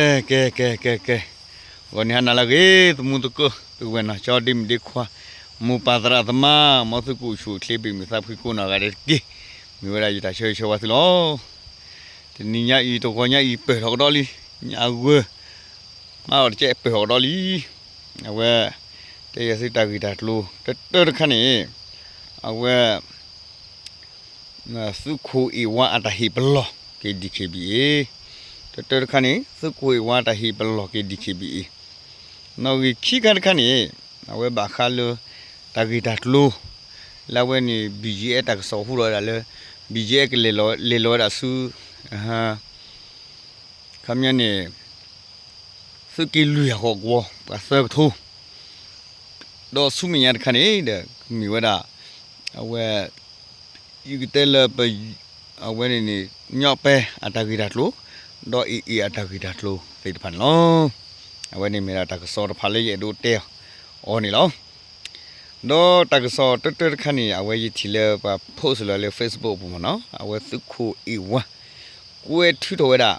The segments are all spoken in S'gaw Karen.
ကဲ ကဲ ကဲ ကဲ ကဲ, ဂီၤနံၤဟါနၤလၢအဂ့ၤ သမူသကိး သုဝဲၢ်နီၢ်ကၠီ ဒ့မုၣ်ဒ့ခွါ မိၢ်ပၢ်သရၣ်သမါ မ်သုကအိၣ်ဆူၣ်အိၣ်ချ့ ဘၣ်မုာ်သးဖှံကိးနီၢ်ဂၤဒဲးတက့ၢ်. မ့ၢ်ဝဲဒၣ်ယတၢ်ဆၢဂ့ၤဆၢဝါသုလီၤ. တနံၤညါအံၤ တဂီၤညါအံၤ ပၢၢ်ထီၣ်ကဒီးလံ, ညါအဂၢၢ် မၤအီၤတကဲ ပၢၢ်ထီၣ်ကဒီးလံ. အဝဲ တဲယၤသုတၢ်ဂ့ၢ်တၢ်ကျိၤ တၢတၢတခါန့ၣ် အဝဲ သုးခိၣ်အ့ၣ်ဝါအတၢ်ဟ့ၣ်ပလီၢ်က့ၤ ဒံၣ်ခ့ၣ်ဘံၣ်အ့ၣ်, တၢတၢတခါန့ၣ် သုးခိၣ်အ့ၣ်ဝါတၢ်ဟ့ၣ်ပလီၢ်က့ၤ ဒံၣ်ခ့ၣ်ဘံၣ်အ့ၣ်, နီၣ်ဂံၢ်ခံခါတခါန့ၣ် အဝဲဘၣ်ဃးလၢ တၢ်ဂ့ၢ်တၢ်ကျိၤ လၢအဝဲန့ၣ် ဘံၣ်ယဲၢ်တၢ်ကစီၣ်ဟူထီၣ်ဝဲဒၣ်လၢ ဘံၣ်ယဲၢ်ကလဲၤလီၤ လဲၤလီၤဝဲဒၣ်ဆူ ခီပညီန့ၣ် သုးက့လွံၢ်အဟီၣ်ကဝီၤ ပှၤသၢကထိ ဒီးဆူမဲာ်ညါတခါန့ၣ်ဒီး မ့ၢ်ဝဲဒၣ် အဝဲ ယကတဲလၢပ အဝဲန့ၣ်န့ၣ် ညီပဲအတၢ်ဂ့ၢ်တၢ်ကျိၤ ဒီး AA အတၢ်ဂ့ၢ်တၢ်ကျိၤသ့ၣ်တဖၣ်န့ၣ်လီၤ. အဝဲန့ၣ်မ့ၢ်ဒၣ်တၢ်ကစီၣ်တဖၣ်လၢယအဲၣ်ဒိးတဲအီၤန့ၣ်လီၤ. ဒီးတၢ်ကစီၣ်တၢတၢတခါန့ၣ် အဝဲယထံၣ်လၢပှၤ post လီၤလၢ Facebook အပူၤမ့ၢ်နီၤ အဝဲသုးခိၣ်အ့ၣ်ဝါ ကွဲးထုးထီၣ်ဝဲဒၣ်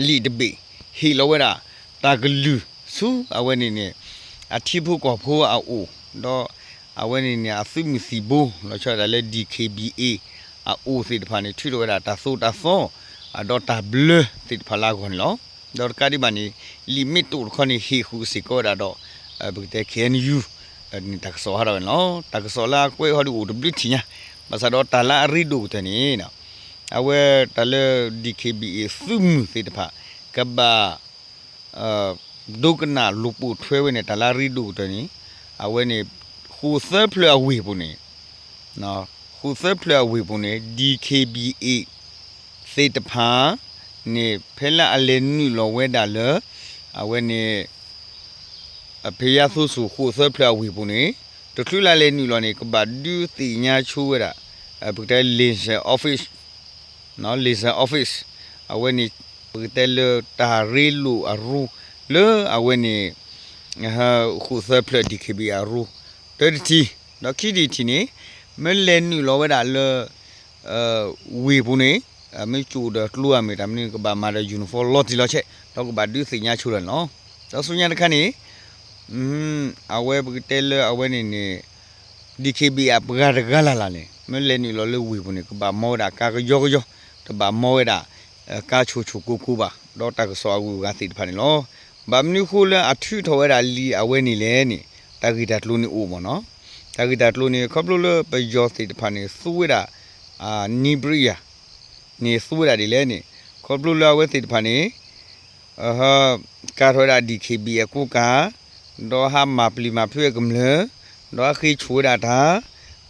လံာ်တဘ့ၣ် ဟ့ၣ်လီၤဝဲဒၣ် တၢ်ကလုၢ်ဆူအဝဲန့ၣ်န့ၣ် အထံဖိကီၢ်ဖိအအိၣ် ဒီးအဝဲန့ၣ်န့ၣ် အသုးမုၢ်သံၣ်ဘိ လီၤဆီဒၣ်တၢ်လၢ DKBA အအိၣ်သ့ၣ်တဖၣ်န့ၣ် ထုးထီၣ်ဝဲဒၣ်တၢ်သိၣ်တၢ်သီ ဒီးတၢ်ဘျၢသ့ၣ်တဖၣ်လၢအဂီၢ်န့ၣ်လီၤ. ဒီးတကးဒံးဘၣ်န့ၣ် လံာ်မ့ၢ်တိၢ်တခီန့ၣ် ဟ့ၣ်ဃုာ်စ့ၢ်ကီးဝဲဒၣ်ဒီး ပကတဲ KNU န့ၣ် တၢ်ကစီၣ်ဟးထီၣ်ဝဲန့ၣ်လီၤ. တၢ်ကစီၣ်လၢအကွဲးဟီဒုးအိၣ်တဘျုးထံၣ်ညါ ဘၣ်ဆၣ်ဒီးတၢ်လၢအရ့ဒိၣ်ကတၢၢ်န့ၣ် အဝဲတၢ်လၢ DKBA သုးမုၢ်သ့ၣ်တဖၣ် ကဘၣ် ဒိကနၣ်လိာ်ပိာ်ထွဲဝဲန့ၣ် တၢ်လၢအရ့ဒိၣ်ကတၢၢ်န့ၣ် အဝဲန့ၣ် ဃိၣ်သၢဖျၢၣ်အဝ့ၢ်ပူၤန့ၣ် ဃိၣ်သၢဖျၢၣ်အဝ့ၢ်ပူၤန့ၣ် DKBA သ့ၣ်တဖၣ်န့ၣ် ဖဲလၢအလဲၤနုာ်လီၤဝဲဒၣ်လၢ အဝဲန့ၣ် ဖဲယါသိဆူၣ်ဃိၣ်သၢဖျၢၣ်အဝ့ၢ်ပူၤန့ၣ် တချုးလၢအလဲၤနုာ်လီၤန့ၣ် ကဘၣ်ဒုးသ့ၣ်ညါဆိဝဲဒၣ် ပကတဲ license office, license office အဝဲန့ၣ် ပကတဲလၢတၢ်ရ့လိာ်အရူ လၢအဝဲန့ၣ် ဃိၣ်သၢဖျၢၣ် DKBA အရူ တၢတထံၣ်, ဒီးခံထံၣ်တထံၣ်န့ၣ် မ့ၢ်လဲၤနုာ်လီၤဝဲဒၣ်လၢ ဝ့ၢ်ပူၤန့ၣ် မ့ၢ်ကၠိၣ်ဒီးကျိအမ့ၢ်တၢ်မနုၤ ကဘၣ်မၤဒီး uniform လီၤတံၢ်လီၤဆဲး ဒီးကဘၣ်ဒုးသ့ၣ်ညါဆိဒီးန့ၣ်လီၤ. ဒီးဆူညါတခါန့ၣ် အဝဲပကတဲလၢအဝဲန့ၣ်န့ၣ် DKBA အပှၤတဂၤလၢ်လၢ်န့ၣ် မ့ၢ်လဲၤနုာ်လီၤလၢဝ့ၢ်ပူၤန့ၣ် ကဘၣ်မီဝဲဒၣ်ကါကယီကယီ, တဘၣ်မီဝဲဒၣ် ကါဆိၣ်ဆိၣ်ကိၢ်ကိၢ်ဘၣ်, ဒီးတၢ်ကစီၣ်အဂုၤအဂၤသ့ၣ်တဖၣ်န့ၣ်လီၤ. ဘၣ်မနုၤဃိလၢအထုးထီၣ်ဝဲဒၣ်လံာ်အဝဲန့ၣ်လဲၣ်န့ၣ် တၢ်ဂ့ၢ်တၢ်ကျိၤန့ၣ်အိၣ်မ့ၢ်နီၤ. တၢ်ဂ့ၢ်တၢ်ကျိၤန့ၣ် ခီဖျိလၢပယီၤသ့ၣ်တဖၣ်န့ၣ် သူဝဲဒၣ် နံဘြံယၤ န့ၣ်သူဝဲဒၣ်ဒ်လဲၣ်န့ၣ် ခီဖျိလၢအဝဲသ့ၣ်တဖၣ်န့ၣ် ကၤထီၣ်ဝဲဒၣ် DKBA အကိးကၤ, ဒီးဟးမၤပျံၤမၤဖုးဝဲကမျၢၢ်, ဒီးဟးဃ့ဆိၣ်ဝဲဒၣ်တၢ်,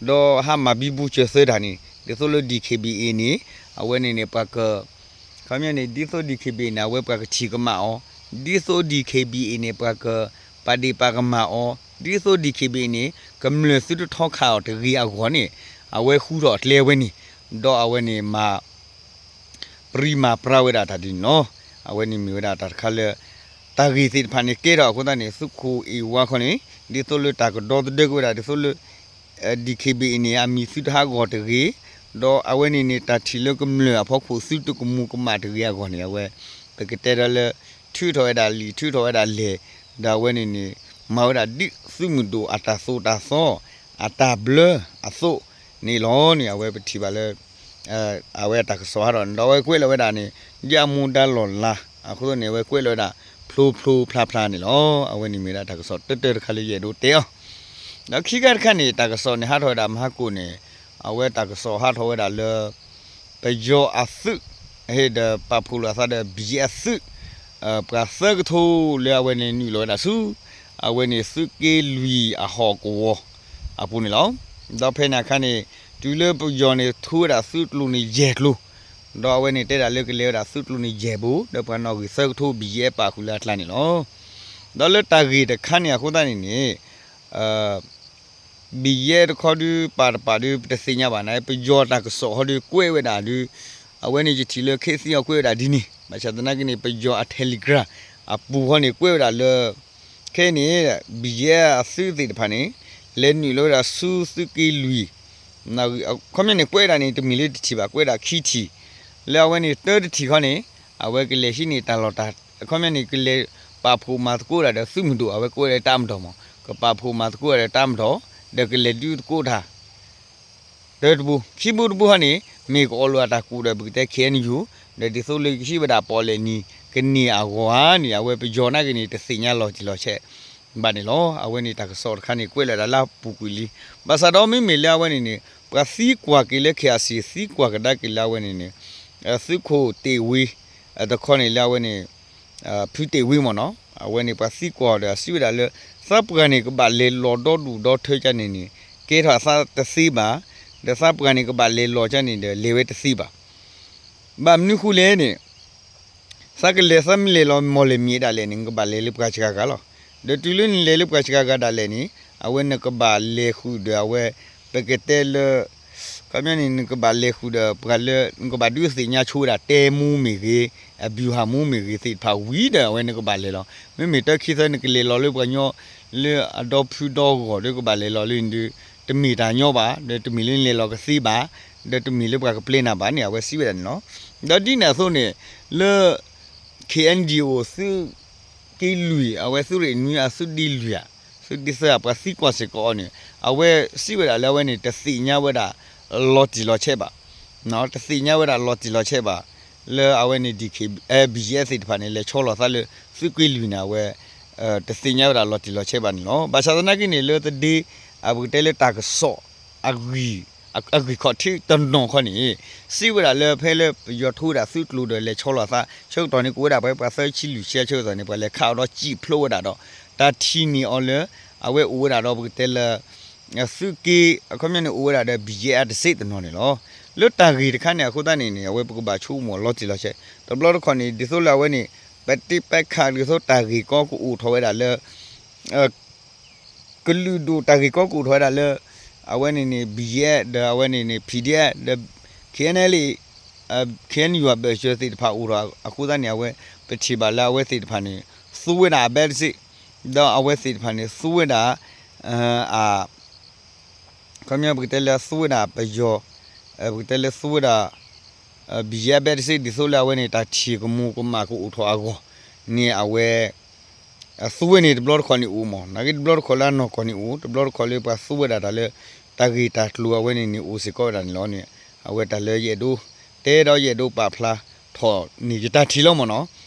ဒီးဟးမၤဘံဘူစၢၤသၢတၢ်န့ၣ် ဒ်သိးလၢ DKBA န့ၣ် အဝဲန့ၣ်န့ၣ် ပှၤက ခီပညီန့ၣ် ဒ်သိး DKBA န့ၣ် အဝဲပှၤကထံၣ်ကမၣ်အီၤ, ဒ်သိး DKBA န့ၣ် ပှၤကပာ်ဒ့ၣ်ပာ်ကမၣ်အီၤ, ဒ်သိး DKBA န့ၣ် ကမျၢၢ်သုတထီခးအီၤတဂ့ၤအဂီၢ်န့ၣ် အဝဲဃူထီၣ်အကျဲဝဲန့ၣ်, ဒီးအဝဲန့ၣ်မၤ ပြံမၤပြါဝဲဒၣ်တၢ်ဒ်န့ၣ်လီၤ. အဝဲန့ၣ်မ့ၢ်ဝဲဒၣ်တၢ်တခါလၢ တၢ်ဂ့ၢ်သ့ၣ်တဖၣ်န့ၣ်ကဲထီၣ်အဃိသတးန့ၣ် သုးခိၣ်အ့ၣ်ဝါခီန့ၣ် ဒ်သိးလၢတၢ်ကဒီသဒၢက့ၤဝဲဒၣ် ဒ်သိးလၢ DKBA န့ၣ် အမံၤသုတဟးဂီၤတဂ့ၤ, ဒီးအဝဲန့ၣ်န့ၣ် တၢ်ထံၣ်လၢကမျၢၢ်အဖီခိၣ်သုတကမူၤကမၣ်တဂ့ၤအဂီၢ်န့ၣ် အဝဲ ပကတဲဒီးလၢ ထုးထီၣ်ဝဲဒၣ်လံာ် ထုးထီၣ်ဝဲဒၣ်လဲၢ်, ဒီးအဝဲန့ၣ်န့ၣ် မၤဝဲဒၣ်ဒ်သုးမုၢ်ဒိၣ်အတၢ်သိၣ်တၢ်သီ အတၢ်ဘျၢအသိးန့ၣ်လီၤန့ၣ် အဝဲပထံၣ်ဘၣ်လၢ အဝဲတၢ်ကစီၣ်ဟးထီၣ်န့ၣ် ဒီးအဝဲကွဲးလီၤဝဲဒၣ်န့ၣ် ဒ်အမူဒါလီၢ်လၤ အဃိန့ၣ် အဝဲကွဲးလီၤဝဲဒၣ် ဖျိဖျိဖျါဖျါန့ၣ်လီၤ. အဝဲန့ၣ်မ့ၢ်ဒၣ်တၢ်ကစီၣ်တၢတၢတခါလၢယအဲၣ်ဒိးတဲအီၤ ဒီးခံခါတခါန့ၣ် တၢ်ကစီၣ်န့ၣ်ဟးထီၣ်ဝဲဒၣ်မဟါကိၣ်န့ၣ် အဝဲတၢ်ကစီၣ်ဟးထီၣ်ဝဲဒၣ်လၢ ပယီၤအသုး ဟ့ၣ်ဒီးပာ်ဖှိၣ်လိာ်အသးဒီး ဘံၣ်ယဲၢ်အသုး ပှၤသၢကထိလၢအဝဲန့ၣ်နုာ်လီၤဝဲဒၣ်ဆူ အဝဲန့ၣ်သုးက့လွံၢ်အဟီၣ်ကဝီၤအပူၤန့ၣ်လီၤ. ဒီးဖဲန့ၣ်အခါန့ၣ် တုၤလၢပယီၤန့ၣ်ထိဝဲဒၣ်သုးကျိၤန့ၣ်ယဲၢ်ကျိၤ, ဒီးအဝဲန့ၣ်တဲဒၣ်လၢကလဲၤဝဲဒၣ်သုးကျိၤန့ၣ်ယဲၢ်ဘိ ဒီးပှၤနီၣ်ဂံၢ်သၢကထိ ဘံၣ်ယဲၢ်ပာ်ဃုာ်လၢအကျါန့ၣ်လီၤ. ဒီးလၢတၢ်ဂ့ၢ်တခါန့ၣ်အဃိသတးန့ၣ်န့ၣ် ဘံၣ်ယဲၢ်တခီဒုးပာ်တပာ်ဒုး ပတသ့ၣ်ညါဘၣ်န့ၣ် ပယီၤတၢ်ကစီၣ်ဟီဒုးကွဲးဝဲဒၣ်ဒုး အဝဲန့ၣ်ယထံၣ်လၢခ့သံအီၤကွဲးဝဲဒၣ်ဒ်န့ၣ် ဘၣ်ဆၣ်သနာ်က့န့ၣ် ပယီၤအ Telegram အပူၤဟီန့ၣ်ကွဲးဝဲဒၣ်လၢ ခဲအံၤန့ၣ် ဘံၣ်ယဲၢ်အသုးသ့ၣ်တဖၣ်န့ၣ် လဲၤနုာ်လီၤဝဲဒၣ်ဆူသုးက့လွံၢ် ခီပညီန့ၣ် ကွဲးဒၣ်န့ၣ် တမ့ၢ်လၢတထံၣ်ဘၣ် ကွဲးဒၣ်ခံထံၣ်, လၢအဝဲန့ၣ်တၢတထံၣ်ခီန့ၣ် အဝဲကလဲၤဟံးန့ၢ်တၢ်လီၢ်တၢ် အခီပညီန့ၣ် ကလဲၤပာ်ဖှိၣ်မၤသကိးတၢ်ဒီးသုးမုၢ်ဒိၣ် အဝဲကိးဝဲဒၣ်တၢ်မၤဒီးမး ကပာ်ဖှိၣ်မၤသကိးတၢ်ဒီးတၢ်မၤဒီး ဒီးကလဲၤဒုးသကိးတၢ် တၢတပူၤ ခံပူတပူဟီန့ၣ် မ့ၢ်ကအိၣ်လီၤအတၢ်ကူၣ်ဒီးပကတဲ ခ့ၣ်အဲၣ်ယူၣ် ဒီးဒ်သိးလၢယကဟံးဝဲဒၣ်ပီၣ်လဲၣ်နံၤ ကန့ၢ်အဂီၢ်ဧါန့ၣ် အဝဲပယီၤနာ်က့န့ၣ် တသ့ၣ်ညါလီၤတံၢ်လီၤဆဲးဘၣ်န့ၣ်လီၤ. အဝဲန့ၣ်တၢ်ကစီၣ်တခါန့ၣ် ကွဲးလီၤဒၣ်လၢပူၤကွံာ်လံ. ဘၣ်ဆၣ်ဒီးမ့မ့ၢ်လၢအဝဲန့ၣ်န့ၣ် ပှၤသံကွၢ်က့ၤလၢ ခ့ၣ်အဲၣ်ယူၣ် သံကွၢ်ကဒါက့ၤလၢအဝဲန့ၣ်န့ၣ် သုးခိၣ်တ့ၢ်ဝ့ တခီန့ၣ်လၢအဝဲန့ၣ် ဖုတ့ၢ်ဝ့မ့ၢ်နီၤ အဝဲန့ၣ်ပှၤသံကွၢ်ဒီးစံးဝဲဒၣ်လၢ သးပှၢ်န့ၣ်ကဘၣ်လဲၤလီၤဒီဒူၣ်ဒီထၢကန့ၣ်န့ၣ် ကဲထီၣ်အသးတသ့ဘၣ်, ဒီးသးပှၢ်န့ၣ်ကဘၣ်လဲၤလီၤကန့ၣ်ဒီး လဲၤဝဲတသ့ဘၣ်. ဘၣ်မနုၤဃိလဲၣ်န့ၣ် သးကလဲၤသးမ့ၢ်လဲၤလီၤမီၢ်လဲၢ်မံၤဒၣ်လဲာ်န့ၣ် နကဘၣ်လဲၤလၢပှၤစှၤဂၤလီၤ. ဒီးတုၤလၢနလဲၤလၢပှၤစှၤဂၤဒၣ်လဲာ်န့ၣ် အဝဲနကဘၣ်လဲၤဃုာ်ဒီးအဝဲ ပကတဲလၢ ခီပညီန့ၣ် နကဘၣ်လဲၤဃုာ်ဒီးပှၤလၢ နကဘၣ်ဒုးသ့ၣ်ညါဆိဝဲဒၣ်တဲမူမ့ၢ်ဂ့ၤ, အဘျုးဟးမူမ့ၢ်ဂ့ၤသ့ၣ်တဖၣ်ဝံၤဒီး အဝဲနကဘၣ်လဲၤလီၤ. မ့မ့ၢ်တၢ်ခံသၢနကလဲၤလီၤလၢပှၤကညီ လၢအဒီဖုဒီဂီၢ်ဒီးကဘၣ်လဲၤလီၤလၢန့ၣ်ဒီး တမ့ၢ်တၢ်ညီဘၣ်, ဒီးတမ့ၢ်လၢနလဲၤလီၤကသ့ဘၣ်, ဒီးတမ့ၢ်လၢပှၤကပျဲနၤဘၣ်န့ၣ် အဝဲစံးဝဲဒၣ်န့ၣ်လီၤ. ဒီးဒ်န့ၣ်အသိးန့ၣ် လၢ ခ့ၣ်အဲၣ်ယူၣ် သုးက့လွံၢ် အဝဲသုးရ့ၣ်နွံအသုးဒ့လွံၢ်ဧါ, သုးဒ့သၢ ပှၤသံကွၢ်စ့ၢ်ကီးအီၤန့ၣ် အဝဲစံးဝဲဒၣ်လၢအဝဲန့ၣ် တသ့ၣ်ညါဝဲဒၣ်လီၤတံၢ်လီၤဆဲးဘၣ်, တသ့ၣ်ညါဝဲဒၣ်လီၤတံၢ်လီၤဆဲးဘၣ်, လၢအဝဲန့ၣ် ဒ်ခ့ၣ် အဲ ဘံၣ်ယဲၢ် သ့ၣ်တဖၣ်န့ၣ် လဲၤဆီလီၤသးလၢသုးက့လွံၢ်န့ၣ် အဝဲ တသ့ၣ်ညါဝဲဒၣ်လီၤတံၢ်လီၤဆဲးဘၣ်န့ၣ်လီၤ. ဘၣ်ဆၣ်သနာ်က့န့ၣ် လၢတဒ့ အပကတဲလၢတၢ်ကစီၣ် အဂံၢ်ခီၣ်ထံးတနီၤခီန့ၣ် စံးဝဲဒၣ်လၢဖဲလၢပယီၤထိဝဲဒၣ်သုးကျိၤဒီးလဲၤဆီလီၤသး ဆၢကတီၢ်န့ၣ် ကအိၣ်ဝဲဒၣ်ပှၤ ပှၤသၢဆံလွံၢ်ဆံဆၢကတီၢ်န့ၣ် ပှၤလဲၤခးအီၤဒီးစံၣ်ဖျိးဝဲဒၣ်ဒီး တၢ်ထံၣ်န့ၢ်အီၤလၢ အဝဲအိၣ်ဝဲဒၣ်ဒီးပကတဲလၢ သုးက့ အခီပညီန့ၣ် အိၣ်ဝဲဒၣ်ဒီး ဘံၣ်ယဲၢ်အတစ့တနီၤန့ၣ်လီၤ. လၢတၢ်ဂ့ၢ်တခါန့ၣ် အဃိသတးန့ၣ်န့ၣ် အဝဲပကဘၣ်ဆိကမိၣ်လီၤတံၢ်လီၤဆဲး တဘျီတခီၣ်န့ၣ် ဒ်သိးလၢအဝဲန့ၣ် ပတဲပခးဒ်သိးတၢ်ဂ့ၢ်ကီကအိၣ်ထီၣ်ဝဲဒၣ်လၢ ကလုာ်ဒူၣ်တၢ်ဂ့ၢ်ကီကအိၣ်ထီၣ်ဝဲဒၣ်လၢ အဝဲန့ၣ်န့ၣ် ဘံၣ်ယဲၢ် ဒီးအဝဲန့ၣ်န့ၣ် ဘံၣ်ယဲၢ် ဒီး ခ့ၣ်အဲၣ်ယူၣ် အဘၢၣ်စၢၤသ့ၣ်တဖၣ်အိၣ်ထီၣ်အဃိသတးန့ၣ် အဝဲ ပထံၣ်ဘၣ်လၢအဝဲသ့ၣ်တဖၣ်န့ၣ် သူဝဲဒၣ်အဘဲတစ့ ဒီးအဝဲသ့ၣ်တဖၣ်န့ၣ် သူဝဲဒၣ် အ ခီပညီပကတဲလၢသူဝဲဒၣ်ပယီၤ ပကတဲလၢသူဝဲဒၣ် ဘံၣ်ယဲၢ်အဘဲတစ့ ဒ်သိးလၢအဝဲန့ၣ် တၢ်ထံၣ်ကမူၤကမၣ်ကအိၣ်ထီၣ်အဂီၢ်န့ၣ် အဝဲ သူဝဲန့ၣ်တဘျီတခီၣ်န့ၣ်အိၣ်မး နာ်က့တဘျီတခီၣ်လၢအနီၢ်ကီၢ်န့ၣ်အိၣ် တဘျီတခီၣ်လၢပှၤသူဝဲဒၣ်တၢ်လၢ တၢ်ဂ့ၢ်တၢ်ကျိၤအဝဲန့ၣ်န့ၣ် အိၣ်စ့ၢ်ကီးဝဲဒၣ်န့ၣ်လီၤန့ၣ် အဝဲတၢ်လၢယအဲၣ်ဒိး တဲဒီးယအဲၣ်ဒိးပာ်ဖျါထီၣ်န့ၣ် ယတၢ်ထံၣ်လီၤမးနီၤ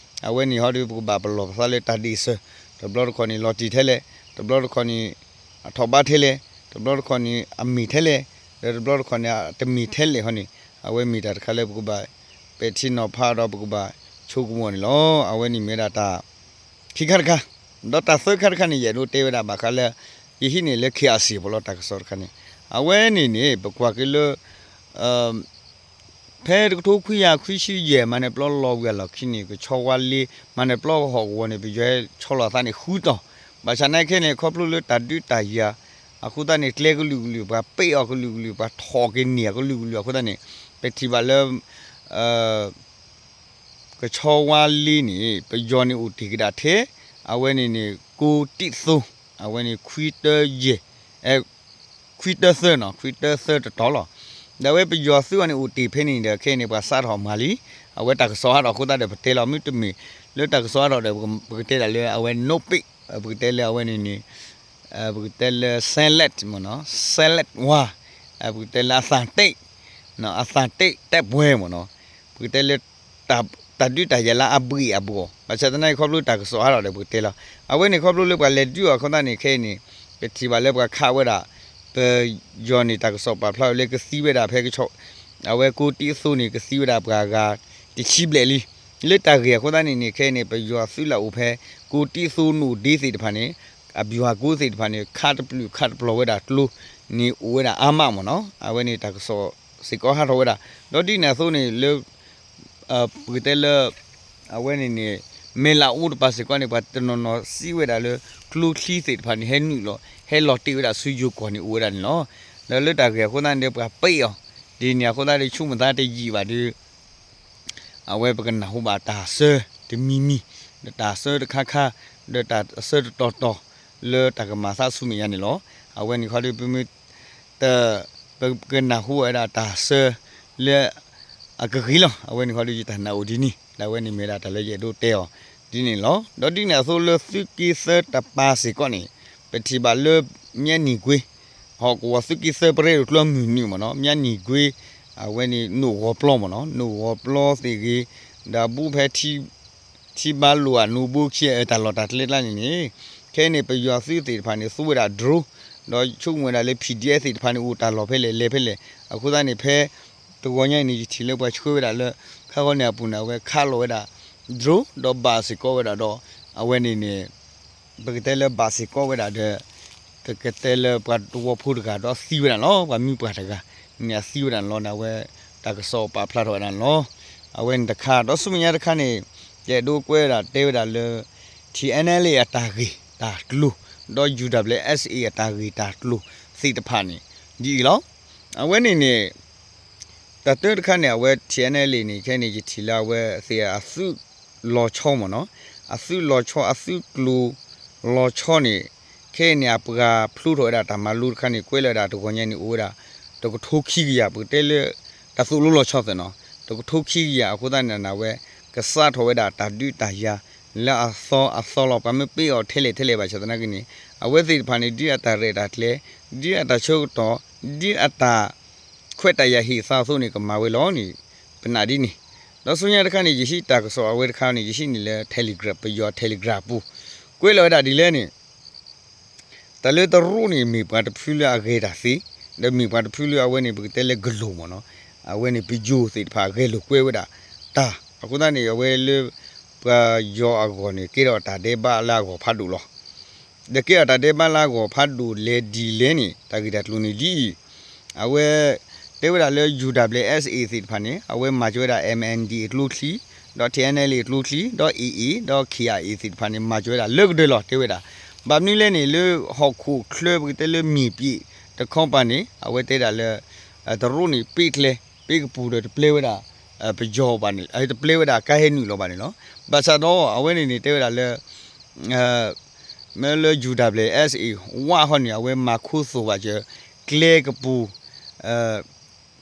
အဝဲန့ၣ်ဟီဒီး ပကဘၣ်ပလီၢ်ပသးလၢတၢ်ဒ့ၣ်စၢၤ တဘျီတခီၣ်န့ၣ် လီၤတံၢ်ထဲလဲၣ် တဘျီတခီၣ်န့ၣ် အထီၣ်ဘးထဲလဲၣ် တဘျီတခီၣ်န့ၣ် အမ့ၢ်ထဲလဲၣ် ဒီးတဘျီတခီၣ်န့ၣ် အတမ့ၢ်ထဲလဲၣ်ဟီန့ၣ် အဝဲမ့ၢ်တၢ်တခါလၢပကဘၣ် ပဲာ်ထံနီၤဖးဒီးပကဘၣ်ဆိကမိၣ်န့ၣ်လီၤ. အဝဲန့ၣ်မ့ၢ်ဝဲဒၣ်တၢ် ခံခါတခါ ဒီးတၢ်သၢခါတခါန့ၣ် ယအဲၣ်ဒိးတဲဝဲဒၣ်ဘၣ်ဃးလၢ ယဟံးန့ၢ်လၢ ခ့ၣ်အဲၣ်ယူၣ် ပလီၢ်တၢ်ကစီၣ်တခါန့ၣ် အဝဲန့ၣ်န့ၣ် ပကွၢ်က့ၤလၢ ဖဲတကထိခွံကယၤခွံဆံယဲၢ် မၤနၢၤပျီလီၤဝံၤအလီၢ်ခံန့ၣ် ကဆီဝါလ့ မၤနၢၤပျီကဟီၣ်ကဝီၤန့ၣ် ပယီၤဟဲဆီလီၤသးန့ၣ်ဃုတီၢ်, ဘၣ်ဆၣ်နာ်က့န့ၣ် ခီဖျိလၢတၢ်ဒုးတၢ်ယၤ အဃိသတးန့ၣ် ကျဲကလုာ်ကလုာ် ပှၤပ့ၢ်အီၤကလုာ်ကလုာ် ပှၤထီၣ်က့ၤန့ၢ်အီၤကလုာ်ကလုာ်အဃိသတးန့ၣ် ပထံၣ်ဘၣ်လၢ ကဆီဝါလ့န့ၣ် ပယီၤန့ၣ်အိၣ်တ့ၢ်ကဒါထဲ အဝဲန့ၣ်န့ၣ် ကိးတံၢ်သိ အဝဲန့ၣ် ခွံတၢယဲၢ် ခွံတၢသၢနီၤ ခွံတၢသၢတတီၤလီၤ. ဒီးအဝဲပယီၤသုးအီၤန့ၣ်အိၣ်တ့ၢ်ဖဲန့ၣ်ဒီး ခဲအံၤန့ၣ် ပှၤစးထီၣ်မၤလံ, အဝဲတၢ်ကစီၣ်ဟးထီၣ်အဃိသတးဒီး ပတဲလီၤ မ့တမ့ၢ် လၢတၢ်ကစီၣ်ဟးထီၣ်ဒီး ပကတဲဒၣ်လၢအဝဲ နိပိတ် ပကတဲလၢအဝဲန့ၣ်န့ၣ် ပကတဲလၢ silent မ့ၢ်နီၤ silent war ပကတဲလၢအသံတိတ် အသံတိတ် တိုက်ပွဲ မ့ၢ်နီၤ ပကတဲလၢ တၢ်ဒုးတၢ်ယၤလၢအဘှ့ၣ်အဘှီၣ် ဘၣ်ဆၣ်သနာ်က့ခီဖျိတၢ်ကစီၣ်ဟးထီၣ်ဒီးပကတဲလီၤ. အဝဲန့ၣ်ခီဖျိလၢပှၤလဲၤဒုးအီၤအဃိသတးန့ၣ် ခဲအံၤန့ၣ် ပထံၣ်ဘၣ်လၢပှၤခးဝဲဒၣ် ပယီၤန့ၣ် တၢ်ကစီၣ်ပာ်ဖျါဝဲလၢကသံဝဲဒၣ်ဖဲကဆီ အဝဲကိးတံၢ်သိန့ၣ် ကသံဝဲဒၣ်ပှၤဂၤတဆံဘျဲၣ်လံ. လၢတၢ်ဂ့ၢ်အဃိသတးန့ၣ်န့ၣ် ခဲအံၤန့ၣ် ပယီၤသုးလၢအအိၣ်ဖဲ ကိးတံၢ်သိနိၣ်ဒ့သ့ၣ်တဖၣ်န့ၣ် အဗျူဟာကုန်းသ့ၣ်တဖၣ်န့ၣ် ခးတပျုာ်ခးတပျီၤဝဲဒၣ်ကျိန့ၣ်အိၣ်ဝဲဒၣ်အါမးမ့ၢ်နီၤ အဝဲန့ၣ်တၢ်ကစီၣ်စ့ၢ်ကီးဟးထီၣ်ဝဲဒၣ် ဒီးဒ်န့ၣ်အသိးန့ၣ်လၢ ပကတဲလၢ အဝဲန့ၣ်န့ၣ် မဲၢ်လးအိတပၤစ့ၢ်ကီးန့ၣ် ပှၤတနီၤနီၤစံးဝဲဒၣ်လၢ ကျိချံသ့ၣ်တဖၣ်န့ၣ် ဟဲနုာ်လီၤ ဟဲလီၤတ့ၢ်ဝဲဒၣ်ဆူယိၤကီၢ်န့ၣ်အိၣ်ဝဲဒၣ်န့ၣ်လီၤ. ဒီးလၢတၢ်ဂ့ၢ်အဃိသတးန့ၣ်ဒီးပှၤပ့ၢ်အီၤ ဒ်န့ၣ်အဃိသတးဒီး ဆိကမိၣ်သးတယံာ်ဘၣ်ဒီး အဝဲပကနၢ်ဟူဘၣ်တၢ်ဆၢတမံၤမံၤ ဒီးတၢ်ဆၢတခါခါ ဒီးတၢ်ဆၢတတီၤတီၤ လၢတၢ်ကမၤသးဆူမဲာ်ညါန့ၣ်လီၤ. အဝဲန့ၣ်ခီဒီး ပမ့ၢ်တ ပကနၢ်ဟူဝဲဒၣ်တၢ်ဆၢလၢ အကဂ့ၤလီၤ. အဝဲန့ၣ်ခီဒီးယတၢ်နာ်အိၣ်ဒ်န့ၣ် ဒီးအဝဲန့ၣ်မ့ၢ်ဝဲဒၣ်တၢ်လၢယအဲၣ်ဒိးတဲအီၤ ဒ်န့ၣ်လီၤ. ဒီးဒ်န့ၣ်အသိးလၢသုးက့သၢတပၤစ့ၢ်ကီးန့ၣ် ပထံၣ်ဘၣ်လၢ မၠၣ်နံၣ်ကွ့ ဟီၣ်ကဝီၤသုးက့သၢပရ့ဒိၣ်ကျိမုၢ်နုာ်မ့ၢ်နီၤ မၠၣ်နံၣ်ကွ့ အဝဲန့ၣ်နိၣ်ဂီၤပျီမ့ၢ်နီၤ နိၣ်ဂီၤပျီသ့ၣ်ဂ့ၤ ဒီးဘူးဖဲ ထံဘါလိာ်အနိဘိခံအတၢ်လီၢ်တၢ်ကျဲကျါန့ၣ်န့ၣ် ခဲအံၤန့ၣ် ပယီၤသုးသ့ၣ်တဖၣ်န့ၣ် သူဝဲဒၣ် drone ဒီးဆိကမိၣ်ဝဲဒၣ်လၢ PDF သ့ၣ်တဖၣ်န့ၣ် အိၣ်တၢ်လီၢ်ဖဲလဲၣ်လဲၤဖဲလဲၣ် အဃိသတးန့ၣ် ဖဲတဂီၤညါအံၤန့ၣ် ယထံၣ်လၢပှၤဆှၢဝဲဒၣ်လၢ ခါဃီန့ၣ်အပူၤန့ၣ် အဝဲခးလီၤဝဲဒၣ် drone ဒီးဘၣ်စ့ၢ်ကီးဝဲဒၣ်ဒီး အဝဲန့ၣ်န့ၣ် ပကတဲလၢဘၣ်စ့ၢ်ကီးဝဲဒၣ်ဒီး ပကတဲလၢပှၤသဝီဖိတဂၤဒီးသံဝဲဒၣ်လီၤ ပှၤမုၢ်ပှၢ်တဂၤ န့ၣ်အသံဝဲဒၣ်န့ၣ်လီၤန့ၣ် အဝဲတၢ်ကစီၣ်ပာ်ဖျါထီၣ်ဝဲဒၣ်န့ၣ်လီၤ. အဝဲန့ၣ်တခါ ဒီးဆူမဲာ်ညါတခါန့ၣ် ယအဲၣ်ဒိးကွဲးဝဲဒၣ်တဲဝဲဒၣ်လၢ TNLA အတၢ်ဂ့ၢ်တၢ်ကျိၤ ဒီး UWSA အတၢ်ဂ့ၢ်တၢ်ကျိၤသ့ၣ်တဖၣ်န့ၣ် ဒ်အံၤလီၤ. အဝဲန့ၣ်န့ၣ် တၢ်တၢတခါန့ၣ် အဝဲ TNLA န့ၣ် ခဲန့ၣ် ယထံၣ်လၢအဝဲသ့ၣ်အသုး လီၤဆီမ့ၢ်နီၤ အသုးလီၤဆီ အသုးကျိၤလီၤဆီန့ၣ် ခဲအံၤန့ၣ် အပှၤဖျိထီၣ်ဝဲဒၣ်တၢ်မၤလိတခါန့ၣ် ကွဲးလီၤဝဲဒၣ်တဂီၤညါန့ၣ် အိၣ်ဝဲဒၣ် တကထိခံကယၤ ပကတဲလၢ တၢ်သိၣ်လိလီၤဆီသ့ၣ်နီၤ တကထိခံကယၤ အဃိသတးန့ၣ် အဝဲ ကစးထီၣ်ဝဲဒၣ်တၢ်ဒုးတၢ်ယၤ လၢအသီအသီလီၤ ပှၤမ့ၢ်ပ့အီၤထဲလဲၣ်ထဲလဲၣ်ဘၣ်ဆၣ်သနာ်က့န့ၣ် အဝဲသ့ၣ်တဖၣ်န့ၣ် ဒ်အတၢ်ရဲၣ်တၢ်ကျဲၤ ဒ်အတၢ်ဆၢကတီၢ် ဒ်အတၢ် ခွဲးတၢ်ယာ်ဟ့ၣ်သးအသိးန့ၣ် ကမၤဝဲလီၤန့ၣ် ပနာ်ဒ်န့ၣ် ဒီးဆူညါတခါန့ၣ် ယဟံးတၢ်ကစီၣ်အဝဲတခါန့ၣ် ယဟံးန့ၢ်လၢ Telegram ပယီၤ Telegram အပူၤ ကွဲးလီၤဝဲဒၣ်ဒ်လဲၣ်န့ၣ် တၢ်လၢတရူးန့ၣ် မ့ၢ်ပှၤတဖုလၢအဂဲၤတၢ်သ့, ဒီးမ့ၢ်ပှၤတဖုလၢအဝဲန့ၣ် ပကတဲလၢကလူးမ့ၢ်နီၤ, အဝဲန့ၣ်ပယိၤသ့ၣ်တဖၣ်ဂဲၤလိာ်ကွဲဝဲဒၣ်တၢ်, အဃိသတးန့ၣ် အဝဲလၢ ပှၤယီၤအဂီၢ်န့ၣ် ကဲထီၣ်တၢ်ဒဲးဘးလၢအဂီၢ်ဖးဒိၣ်လီၤ. ဒီးကဲထီၣ်တၢ်ဒဲးဘးလၢအဂီၢ်ဖးဒိၣ်လဲၣ်ဒ်လဲၣ်န့ၣ် တၢ်ဂ့ၢ်တၢ်ကျိၤန့ၣ်ဒ်အံၤ, အဝဲ တဲဝဲဒၣ်လၢ ယူၤဒၣ်ဘျဲၣ် အ့ၣ်သ့ၣ်တဖၣ်န့ၣ် အဝဲမၤစၢၤဝဲဒၣ် MNDAA အကျိချံ, ဒီး ထံၣ်အဲၣ်အဲၣ်လ်အ့ၣ် အကျိချံ, ဒီး AA ဒီး ခ့ၣ်အ့ၣ်သ့ၣ်တဖၣ်န့ၣ် မၤစၢၤဝဲဒၣ်လၢကဒၢးလီၤ တဲဝဲဒၣ်. ဘၣ်မနုၤလဲၣ်န့ၣ် လၢဟီၣ်ခိၣ်ချၢပကတဲလၢမ့ၢ်ပှဲၤတခီပၤန့ၣ် အဝဲတဲဒၣ်လၢ တရူးန့ၣ် ပ့ကျဲ ပ့ကပူၤဒီးတပျဲဝဲဒၣ် ပယီၤဘၣ်န့ၣ် တပျဲဝဲဒၣ်ကါဟဲနုာ်လီၤဘၣ်န့ၣ်လီၤ. ဘၣ်ဆၣ်ဒီး အဝဲန့ၣ်န့ၣ် တဲဝဲဒၣ်လၢ မ့ၢ်လၢ ယူၤဒၣ်ဘျဲၣ် အ့ၣ်သ့ၣ် ဝးဟီန့ၣ် အဝဲမၤခူသူၣ်ဘၣ်စၢၤ ကျဲကပူၤ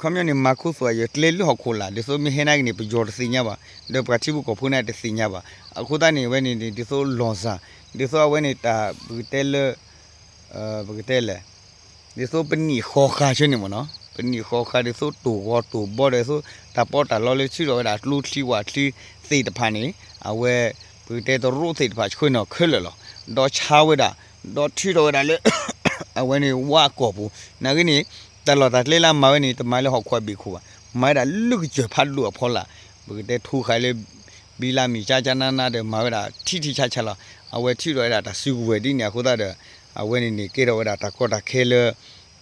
ခီပညီန့ၣ် မၤခူသူၣ်ဘၣ်စၢၤကျဲလၢဟီၣ်ခိၣ်လာ် ဒ်သိးမ့ၢ်ဟဲနာ်က့န့ၣ် ပယီၤတသ့ၣ်ညါဘၣ်, ဒီးပှၤထံဖိကီၢ်ဖိန့ၣ်တသ့ၣ်ညါဘၣ်. အဃိသတးန့ၣ် အဝဲန့ၣ်န့ၣ် ဒ်သိးလီၤစၢ် ဒ်သိးအဝဲန့ၣ်တၢ်ပကတဲလၢ ပကတဲလဲၣ် ဒ်သိးပနံာ်ဃီၤဃာ်ဆၢန့ၣ်မ့ၢ်နီၤ, ပနံာ်ဃီၤဃာ် ဒ်သိးတိၢ်ဂီၤတိၢ်ဘီ ဒ်သိးတၢ်ပီးတၢ်လီလၢထုးထီၣ်ဝဲဒၣ်ကျိချံဝၣ်ချံသ့ၣ်တဖၣ်န့ၣ် အဝဲ ပကတဲတရူးသ့ၣ်တဖၣ်ဆှၢနီၤခဲလၢာ်လီၤ. ဒီးဆါဝဲဒၣ် ဒီးထုးထီၣ်ဝဲဒၣ်လၢ အဝဲန့ၣ်ဝးကီၢ်ပူၤ နာ်က့န့ၣ် တၢ်လီၢ်တၢ်ကျဲလၢအမၤဝဲန့ၣ် တမၤလၢဟီၣ်ခိၣ်အဘ့ၣ်ခိၣ်ဘၣ်, မၤဝဲဒၣ်လၢကစၢၢ်ဖးဒိၣ်အဖီလာ်, ပကတဲထိဃာ်လၢ ဘံလါမ့ၢ်ကၠါကၠါနါနါဒီးမၤဝဲဒၣ်ထံထံဆးဆးလီၤ. အဝဲထုးထီၣ်ဝဲဒၣ်တၢ်စုကဝဲၤဒ်န့ၣ်အဃိသတးဒီး အဝဲန့ၣ်န့ၣ် ကဲထီၣ်ဝဲဒၣ်တၢ်ကီတၢ်ခဲလၢ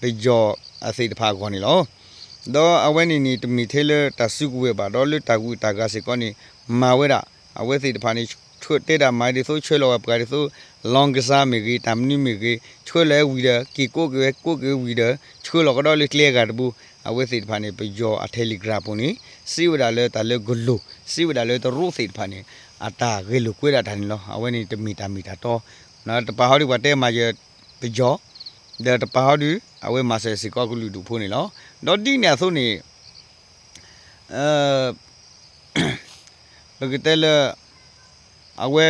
ပယီၤအသ့ၣ်တဖၣ်အဂီၢ်န့ၣ်လီၤ. ဒီးအဝဲန့ၣ်န့ၣ် တမ့ၢ်ထဲလၢတၢ်စုကဝဲၤဘၣ် ဒီးလၢတၢ်ဂုၤတၢ်ဂၤစ့ၢ်ကီးန့ၣ် မၤဝဲဒၣ် အဝဲသ့ၣ်တဖၣ်န့ၣ် ဆှၢတဲဒၣ်မၤဒ်သိးဆှၢလီၤဝဲပှၤဒ်သိး လီၢ်ကစၢ်မ့ၢ်ဂ့ၤ တၢ်မနုၤမ့ၢ်ဂ့ၤ ဆှၢလီၤဝဲဝံၤဒီး က့ၤကိးက့ၤဝဲ ကိးက့ၤဝဲဝံၤဒီး ဆှၢလီၤကဒီးလၢကျဲအဂၤတဘိ အဝဲသ့ၣ်တဖၣ်န့ၣ် ပယီၤအ Telegram ပူၤန့ၣ် စံးဝဲဒၣ်လၢတၢ်လၢကလူး စံးဝဲဒၣ်လၢတရူးသ့ၣ်တဖၣ်န့ၣ် အတၢ်ဂဲၤလိာ်ကွဲဒၣ်တၢ်န့ၣ်လီၤ. အဝဲန့ၣ်တမ့ၢ်တၢ်မ့ၢ်တၢ်တီ တပာ်ဟီဒုးပှၤတဲမၤယၢၤပယီၤ ဒီးတပာ်ဟီဒုး အဝဲမၤစၢၤစ့ၢ်ကီးကလုာ်ဒူၣ်ဖိန့ၣ်လီၤ. ဒီးဒ်န့ၣ်အသိးန့ၣ် ပကတဲလၢ အဝဲ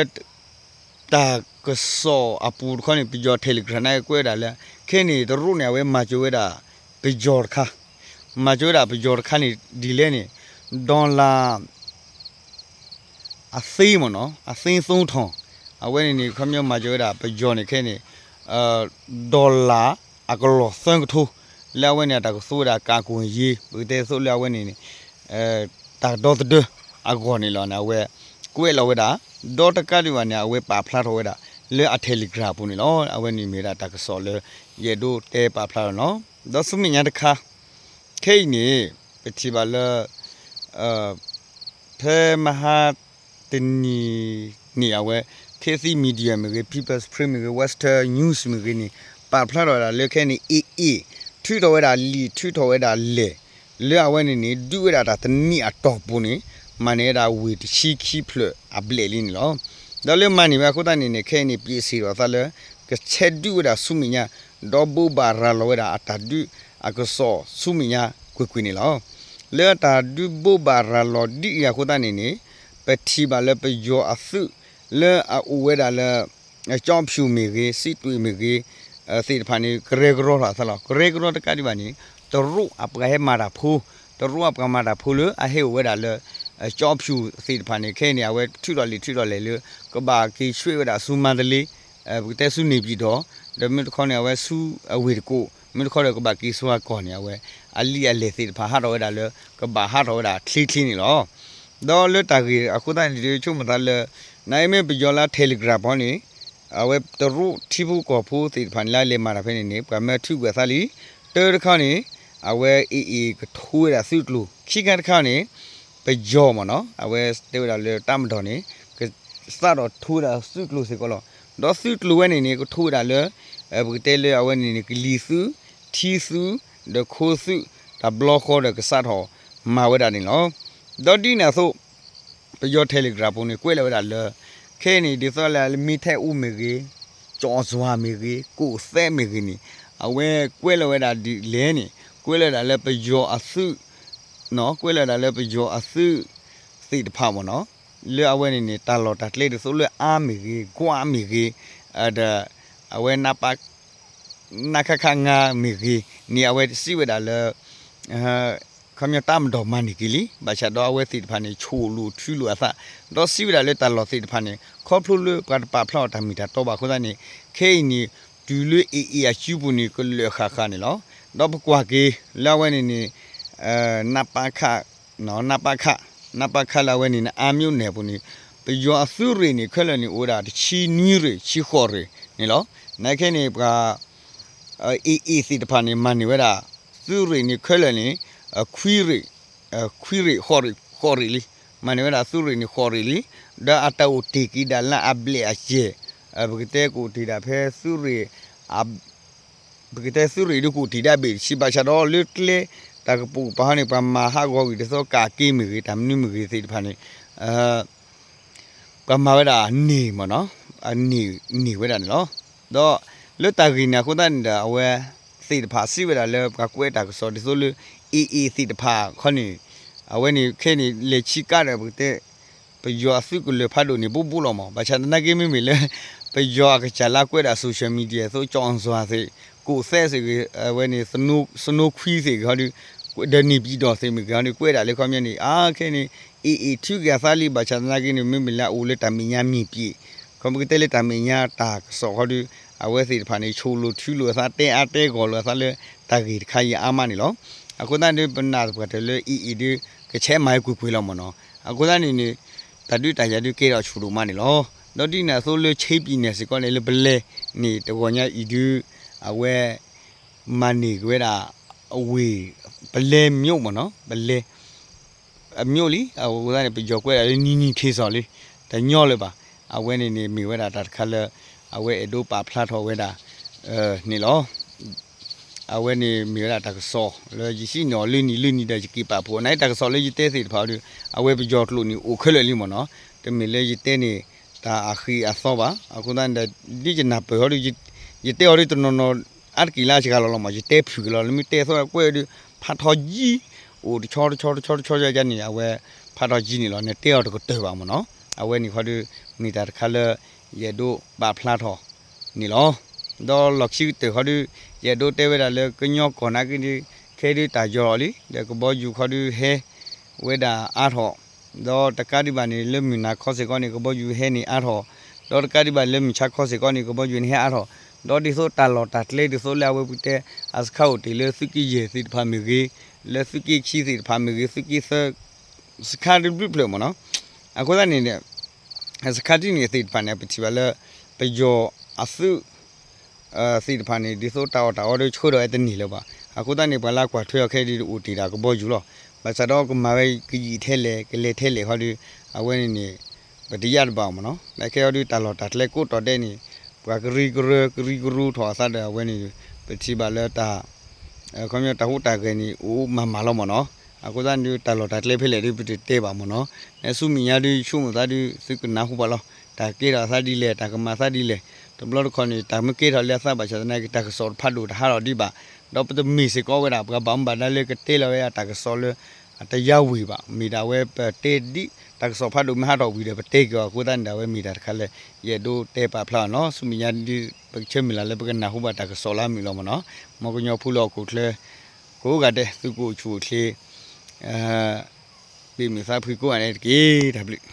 တၢ်ကစီၣ်အပူၤတခီန့ၣ် ပယီၤ Telegram န့ၣ်ကွဲးဒၣ်လၢ ခဲန့ၣ်တရူးန့ၣ် အဝဲမၤစၢၤဝဲဒၣ် ပယီၤတခါ မၤစၢၤဝဲဒၣ်ပယီၤတခါန့ၣ် ဒ်လဲၣ်န့ၣ် dollar အသ့မ့ၢ်နီၤ အသ့သိထီၣ် အဝဲန့ၣ်န့ၣ် ခီပညီမၤစၢၤဝဲဒၣ်ပယီၤန့ၣ်ခဲန့ၣ် dollar အကလီၢ်သၢကထိ လၢအဝဲန့ၣ် အတၢ်ကသူဝဲဒၣ် ကးကိၢ်ယ့ ပကတဲသိးလၢအဝဲန့ၣ်န့ၣ် တၢ်ဒီသဒၢအဂီၢ်န့ၣ်လီၤန့ၣ် အဝဲကွဲးလီၤဝဲဒၣ် ဒီးတကးဒံးဘၣ်န့ၣ် အဝဲပာ်ဖျါထီၣ်ဝဲဒၣ် လၢအ Telegram ပူၤန့ၣ်လီၤ. အဝဲန့ၣ်မ့ၢ်ဝဲဒၣ်တၢ်ကစီၣ်လၢ ယအဲၣ်ဒိးတဲပာ်ဖျါထီၣ်န့ၣ်လီၤ. ဒီးဆူမဲာ်ညါတခါ ခဲအံၤန့ၣ် ပထံၣ်ဘၣ်လၢ ဖဲမဟါတနံၤန့ၣ် အဝဲ Khit Thit Media မ့ၢ်ဂ့ၤ People's Spring မ့ၢ်ဂ့ၤ Western News မ့ၢ်ဂ့ၤန့ၣ် ပာ်ဖျါထီၣ်ဝဲဒၣ်လၢခဲန့ၣ် AA ထုးထီၣ်ဝဲဒၣ်လံာ် ထုးထီၣ်ဝဲဒၣ်လဲၢ် လၢအဝဲန့ၣ်န့ၣ် ဒုးဝဲဒၣ်တၢ်တနံၣ်အတီၢ်ပူၤန့ၣ် မၤန့ၢ်ဝဲဒၣ်ဝ့ၢ်တဆံခံဖျၢၣ်အဘျဲၣ်လံန့ၣ်လီၤ. ဒီးလၢမၤန့ၢ်ဝဲအဃိသတးန့ၣ်န့ၣ် ခဲအံၤန့ၣ် ပျဲးစ့ၢ်ဒီးသးလၢ ကဆဲးဒုးဝဲဒၣ်ဆူမဲာ်ညါ ဒီးဘိးဘၣ်ရၤလီၤဝဲဒၣ်အတၢ်ဒုးအကစီၣ်ဆူမဲာ်ညါကွ့ၢ်ကွ့ၢ်န့ၣ်လီၤ. လၢအတၢ်ဒုးဘိးဘၣ်ရၤလီၤဒ်အံၤအဃိသတးန့ၣ်န့ၣ် ပထံၣ်ဘၣ်လၢပယီၤအသုး လၢအအိၣ်ဝဲဒၣ်လၢ ကၠီဖၠူၣ်မ့ၢ်ဂ့ၤ စံးတွ့ၣ်မ့ၢ်ဂ့ၤ သ့ၣ်တဖၣ်န့ၣ် ကရဲကရီထီၣ်အသးလီၤ. ကရဲကရီတကးဒံးဘၣ်န့ၣ် တရူးအပှၤဟဲမၤတၢ်ဖိ, တရူးအပှၤမၤတၢ်ဖိလၢအဟဲအိၣ်ဝဲဒၣ်လၢ ကၠီဖၠူၣ်သ့ၣ်တဖၣ်န့ၣ် ခဲအံၤန့ၣ် အဝဲထုးထီၣ်လံာ်ထုးထီၣ်လဲၢ်လၢ ကဘၣ်က့ၤဆှၢဝဲဒၣ်ဆူမါတလ့ ပကတဲဆူန့ၣ်ပၠံၣ်ဒီး ဒီးမ့ၢ်တခီန့ၣ် အဝဲဆူအဝ့ၢ်တကိး မ့ၢ်တခီဒီးကဘၣ်က့ၤဆူအကီၢ်န့ၣ် အဝဲ အလံာ်အလဲၢ်သ့ၣ်တဖၣ်ဟးထီၣ်ဝဲဒၣ်လၢ ကဘၣ်ဟးထီၣ်ဝဲဒၣ်ချ့ချ့န့ၣ်လီၤ. ဒီးလၢတၢ်ဂ့ၢ်အဃိသတးန့ၣ် ဆိကမိၣ်သးလၢ နအံၤမ့ၢ်ပယီၤလၢ Telegram ဖီန့ၣ် အဝဲတရူးထံဖိကီၢ်ဖိသ့ၣ်တဖၣ်န့ၣ်လၢအလဲၤမၤတၢ်ဖဲန့ၣ်န့ၣ် ပှၤမၢထုးကွံာ်အသးလံ. တၢတခီန့ၣ် အဝဲ AA ကထိဝဲဒၣ်သုးကျိၤ ခံခါတခါန့ၣ် ပယီၤမ့ၢ်နီၤ အဝဲတဲဝဲဒၣ်လၢတၢ်မၤဒီးန့ၣ် ကစးထီၣ်ထိဝဲဒၣ်သုးကျိၤစ့ၢ်ကီးလီၤ. ဒီးသုးကျိၤဝဲန့ၣ်န့ၣ် ကထိဝဲဒၣ်လၢ ပကတဲလၢအဝဲန့ၣ်န့ၣ် ကလံၤသုး ထံသုး ဒီးခိသုး တၢ်ဘျီဃီဒီးကစးထီၣ်မၤဝဲဒၣ်န့ၣ်လီၤ. ဒီးဒ်န့ၣ်အသိး ပယီၤ Telegram ပူၤန့ၣ် ကွဲးလီၤဝဲဒၣ်လၢ ခဲအံၤန့ၣ် ဒ်သိးလၢ မ့ၢ်ထဲအူမ့ၢ်ဂ့ၤ ကၠီၣ်စွၤမ့ၢ်ဂ့ၤ ကိၣ်သဲးမ့ၢ်ဂ့ၤန့ၣ် အဝဲကွဲးလီၤဝဲဒၣ်ဒ်လဲၣ်န့ၣ် ကွဲးလီၤဝဲဒၣ်လၢပယီၤအသုး ကွဲးလီၤဝဲဒၣ်လၢပယီၤအသုးသ့ၣ်တဖၣ်မ့ၢ်နီၤ လၢအဝဲန့ၣ်န့ၣ် တၢ်လီၢ်တၢ်ကျဲဒ်သိးလၢအါမ့ၢ်ဂ့ၤ ကွၢ်မ့ၢ်ဂ့ၤ ဒီး အဝဲ နခခ ငါမ့ၢ်ဂ့ၤန့ၣ် အဝဲစံးဝဲဒၣ်လၢ ခီပညီတၢ်မၤဒီးမၤန့ၢ်က့ၤလံ ဘၣ်ဆၣ်ဒီးအဝဲသ့ၣ်တဖၣ်န့ၣ် ဆိၣ်လိာ်ထုးလိာ်အသး ဒီးစံးဝဲဒၣ်လၢတၢ်လီၢ်သ့ၣ်တဖၣ်န့ၣ် ခီဖျိလၢပှၤတပာ်ဖျါအီၤတၢ်မ့ၢ်တၢ်တီဘၣ်အဃိသတးန့ၣ် ခဲအံၤန့ၣ် တုၤလၢ AA အစုပူၤန့ၣ် ကလၢာ်ဃၣ်ဃၣ်န့ၣ်လီၤ. ဒီးပကွၢ်က့ၤလၢအဝဲန့ၣ်န့ၣ် နပခ နပခ နပခ လၢအဝဲန့ၣ်န့ၣ် အါမျိၣ်နဲၣ်ပူၤန့ၣ် ပယီၤအသုးရ့ၣ်န့ၣ် ခဲလၢာ်န့ၣ် အိၣ်ဝဲဒၣ်တဆံနွံရ့ၣ် ဆံဃိးရ့ၣ်န့ၣ်လီၤ. နာ်က့န့ၣ် ပှၤ AA သ့ၣ်တဖၣ်န့ၣ် မၤန့ၢ်ဝဲဒၣ် သုးရ့ၣ်န့ၣ်ခဲလၢာ်န့ၣ် ခွံရ့ၣ် ခွံရ့ၣ် ဃိးရ့ၣ် ဃိးရ့ၣ်လံ. မၤန့ၢ်ဝဲဒၣ်သုးရ့ၣ်န့ၣ် ဃိးရ့ၣ်လံ. ဒီးအတၢ်အိၣ်တ့ၢ်က့ၤဒၣ်လၢအဘျဲၣ်အယဲၢ် ပကတဲကအိၣ်တ့ၢ်ဒၣ်ဖဲသုးရ့ၣ် ပကတဲသုးရ့ၣ်ဒုးကအိၣ်တ့ၢ်ဒၣ်ဘ့ၣ်တဆံ ဘၣ်ဆၣ်ဒီးလၢကျဲတၢ်ကပိာ်ကပၤဟီန့ၣ် ပှၤမၤဟးဂီၤကွံာ်ဒ်သိးကးက့မ့ၢ်ဂ့ၤ တၢ်မနုၤမ့ၢ်ဂ့ၤသ့ၣ်တဖၣ်န့ၣ် ပှၤမၤဝဲဒၣ်န့ၢ်မ့ၢ်နီၤ အန့ၢ်န့ၢ်ဝဲဒၣ်န့ၣ်လီၤ. ဒီးလၢတၢ်ဂ့ၢ်န့ၣ်အဃိသတးန့ၣ်ဒီး အဝဲသ့ၣ်တဖၣ်စံးဝဲဒၣ်လၢပှၤကွဲးတၢ်ကစီၣ်ဒ်သိးလၢ AA သ့ၣ်တဖၣ်ခီန့ၣ် အဝဲန့ၣ်ခဲန့ၣ် လဲၤဆံးကါဒီးပကတဲ ပယီၤအသုးကလၢၤဖးဒိၣ်န့ၣ် ဘူးဘူးလီၤမး ဘၣ်ဆၣ်သနာ်က့မ့မ့ၢ်လၢ ပယီၤအကစၢ်လၢကွဲးဒၣ် social media အသိး ကၠီၣ်စွၤသ့ၣ် ကိးသဲးသ့ၣ်ဂ့ၤ အဝဲန့ၣ် သနိခွံသ့ၣ်ဂ့ၤဟီဒီး ဒီးန့ၢ်ပံၤဒီးသ့ၣ်မ့ၢ်ဂ့ၤဟီဒီး ကွဲးဒၣ်လၢခီပညီန့ၣ် အါခဲန့ၣ် AA ထုးက့ၤအသးလံ ဘၣ်ဆၣ်သနာ်က့န့ၣ် မ့မ့ၢ်လၢအအိၣ်လၢတၢ်မဲာ်ညါမ့ၢ်ပှဲၤ ခီပကတဲလၢတၢ်မဲာ်ညါတၢ်ကစီၣ်ခီဒီး အဝဲသ့ၣ်တဖၣ်န့ၣ် ဆိၣ်လိာ်ထုးလိာ်အသး တဲအါတဲဂီၢ်လိာ်အသးလၢ တၢ်ဂ့ၢ်တခါအံၤအါမးန့ၣ်လီၤ. အဃိသတးန့ၣ် ပနာ်သပှၢ်တၢၢ်လၢ AA ဒုး ကဆဲးမၤဝဲကွ့ၢ်ကွ့ၢ်လီၤမ့ၢ်နီၤ. အဃိသတးန့ၣ်န့ၣ် တၢ်ဒုးတၢ်ယၤဒုးကဲထီၣ်ဆူၣ်ဒိၣ်မးန့ၣ်လီၤ. ဒီးဒ်န့ၣ်အသိးလၢ ချင်းပြည်နယ် စ့ၢ်ကီးန့ၣ် လၢပလဲန့ၣ် တဂီၤညါအံၤဒုး အဝဲ မၤန့ၢ်က့ၤဝဲဒၣ် အဝ့ၢ် ပလဲမျိးမ့ၢ်နီၤ ပလဲ အမျိးလံ အဃိသတးန့ၣ် ပယီၤကွဲးဒၣ်လၢ နံၤနံၤခ့စီၣ်လံ တညီလၢၤဘၣ်. အဝဲန့ၣ်န့ၣ် မ့ၢ်ဝဲဒၣ်တၢ်တခါလၢ အဝဲအဲၣ်ဒိးပာ်ဖျါထီၣ်ဝဲဒၣ် န့ၣ်လီၤ. အဝဲန့ၣ်မ့ၢ်ဝဲဒၣ်တၢ်ကစီၣ်လၢယဟံးန့ၢ်အီၤလၢနံၤလၢနံၤဒီးယက့ၤပာ်ဖှိၣ် နာ်က့တၢ်ကစီၣ်လၢယတဲသ့ၣ်တဖၣ်ဒီး အဝဲပယီၤကျိာ်န့ၣ်အိၣ်ခဲလၢာ်လံမ့ၢ်နီၤ. တမ့ၢ်လၢယတဲန့ၣ် တၢ်အဃံးအသီဘၣ်. အဃိသတးန့ၣ်ဒီး ဒ်ယနၢ်ပၢၢ်ဟီဒီး ယတဲအီၤဒ်တနီၤနီၤ အါတက့ၢ်လၢအစှၤလီၤလီၤမး ယတဲဖုၣ်က့ၤလီၤ လၢမ့ၢ်တဲအသီကွဲးဒီး ဖးထီၣ်ယံၤ အိၣ်တဆီတဆီတဆီတဆီယါယါန့ၣ် အဝဲဖးထီၣ်ယံၤန့ၣ်လီၤ နတဲအီၤတကတၢၢ်ဘၣ်မ့ၢ်နီၤ. အဝဲန့ၣ်ခီဒီး မ့ၢ်တၢ်တခါလၢ ယအဲၣ်ဒိးပာ်ဖျါထီၣ်န့ၣ်လီၤ. ဒီးလီၢ်ခံကတၢၢ်ခီဒီး ယအဲၣ်ဒိးတဲဝဲဒၣ်လၢကညီကီၢ်နာ်က့ဒီး ခဲဒုးတၢ်ယီၤလီၤလံ ဒီးကဘီယူၤခီဒီးဟဲဝဲဒၣ်အါထီၣ် ဒီးတကးဒံးဘၣ်န့ၣ် လၢမုၢ်နၤခီစ့ၢ်ကီးန့ၣ် ကဘီယူၤဟဲန့ၣ်အါထီၣ်, ဒီးတကးဒံးဘၣ်လၢမုၢ်ဆါခီစ့ၢ်ကီးန့ၣ် ကဘီယူၤန့ၣ်ဟဲအါထီၣ်, ဒီးဒ်သိးတၢ်လီၢ်တၢ်ကျဲဒ်သိးလၢအဝဲပကတဲ အစခါအိၣ်တ့ၢ်လၢသုးက့ယဲၢ်သ့ၣ်တဖၣ်မ့ၢ်ဂ့ၤ, လၢသုးက့ခံသ့ၣ်တဖၣ်မ့ၢ်ဂ့ၤ သုးက့သၢ စခါတဘျုးဖျၢၣ်မ့ၢ်နီၤ, အဃိသတးန့ၣ် စခါတန့ၣ်သ့ၣ်တဖၣ်န့ၣ် ပထံၣ်ဘၣ်လၢ ပယီၤအသုး သ့ၣ်တဖၣ်န့ၣ် ဒ်သိးတၢ်အီၣ်တၢ်အီဒီးဆှၢထီၣ်ဝဲတန့ၢ်လၢၤဘၣ်. အဃိသတးန့ၣ် ပှၤလၢကွၢ်ထွဲအီၤခဲအံၤဒီးအိၣ်တ့ၢ်ဒၣ်ကဘီယူၤလီၤ. ဘၣ်ဆၣ်ဒီးကမၤဝဲကယံာ်ထဲလဲၣ် ကလဲၤထဲလဲၣ်ဃီဒီး အဝဲန့ၣ်န့ၣ် ပတယၣ်တဘၣ်အီၤမ့ၢ်နီၤ. နခဲအီၤဒီးတၢ်လီၢ်တၢ်ကျဲကိးတီၤဒဲးန့ၣ် ပှၤကရံကရၢ ကရံကရူထီၣ်အသးဒီးအဝဲန့ၣ် ပထံၣ်ဘၣ်လၢတၢ် ခီပညီတၢ်ဟူးတၢ်ဂဲၤန့ၣ် အိၣ်မၤမၤလီၤမ့ၢ်နီၤ. အဃိသတးန့ၣ် တၢ်လီၢ်တၢ်ကျဲဖဲလဲၣ်ဒီး ပတတဲဘၣ်မ့ၢ်နီၤ. နဆူမဲာ်ညါဒီး ဆိကမိၣ်သးဒီး သုကနၢ်ဟူဘၣ်လီၤ. တၢ်ကဲထီၣ်အသးဒ်လဲၣ် တၢ်ကမၤသးဒ်လဲၣ်. တဘျီတခီၣ်န့ၣ် တၢ်မ့ၢ်ကဲထီၣ်လၢအသးဘၣ်ဆၣ်သနာ်က့ တၢ်ကစီၣ်တဖးဒိၣ်တဟးထီၣ်ဒံးဘၣ်. ဒီးပတမ့ၢ်စ့ၢ်ကီးဝဲဒၣ် ပှၤဘၣ်မူဘၣ်ဒါလၢကတဲလီၤဝဲဒၣ်တၢ်ကစီၣ်လၢ အတယါဝံၤဘၣ်. မ့ၢ်ဒၣ်ဝဲပတဲဒ် တၢ်ကစီၣ်ဖးဒိၣ်မ့ၢ်ဟးထီၣ်ဝံၤဒီး ပတဲက့ၤအီၤအဃိသတးန့ၣ်ဒီး အဝဲမ့ၢ်တၢ်တခါလၢ ယအဲၣ်ဒိးတဲပာ်ဖျါအီၤန့ၣ်လီၤ. ဆူမဲာ်ညါဒ်ပကဆၢမုၢ်လၢ်လၢပကနၢ်ဟူဘၣ်တၢ်ကစီၣ်လၢအမုာ်လီၤမ့ၢ်န့ၣ်, မ်ကညီဖိလၢဟီၣ်ခိၣ်ချၢ ကိးဂၤဒဲး သုကအိၣ်ဆူၣ်အိၣ်ချ့ ဘၣ်မုာ်သးဖှံကိးဂၤဒဲးတက့ၢ်. တၢ်ဘျုး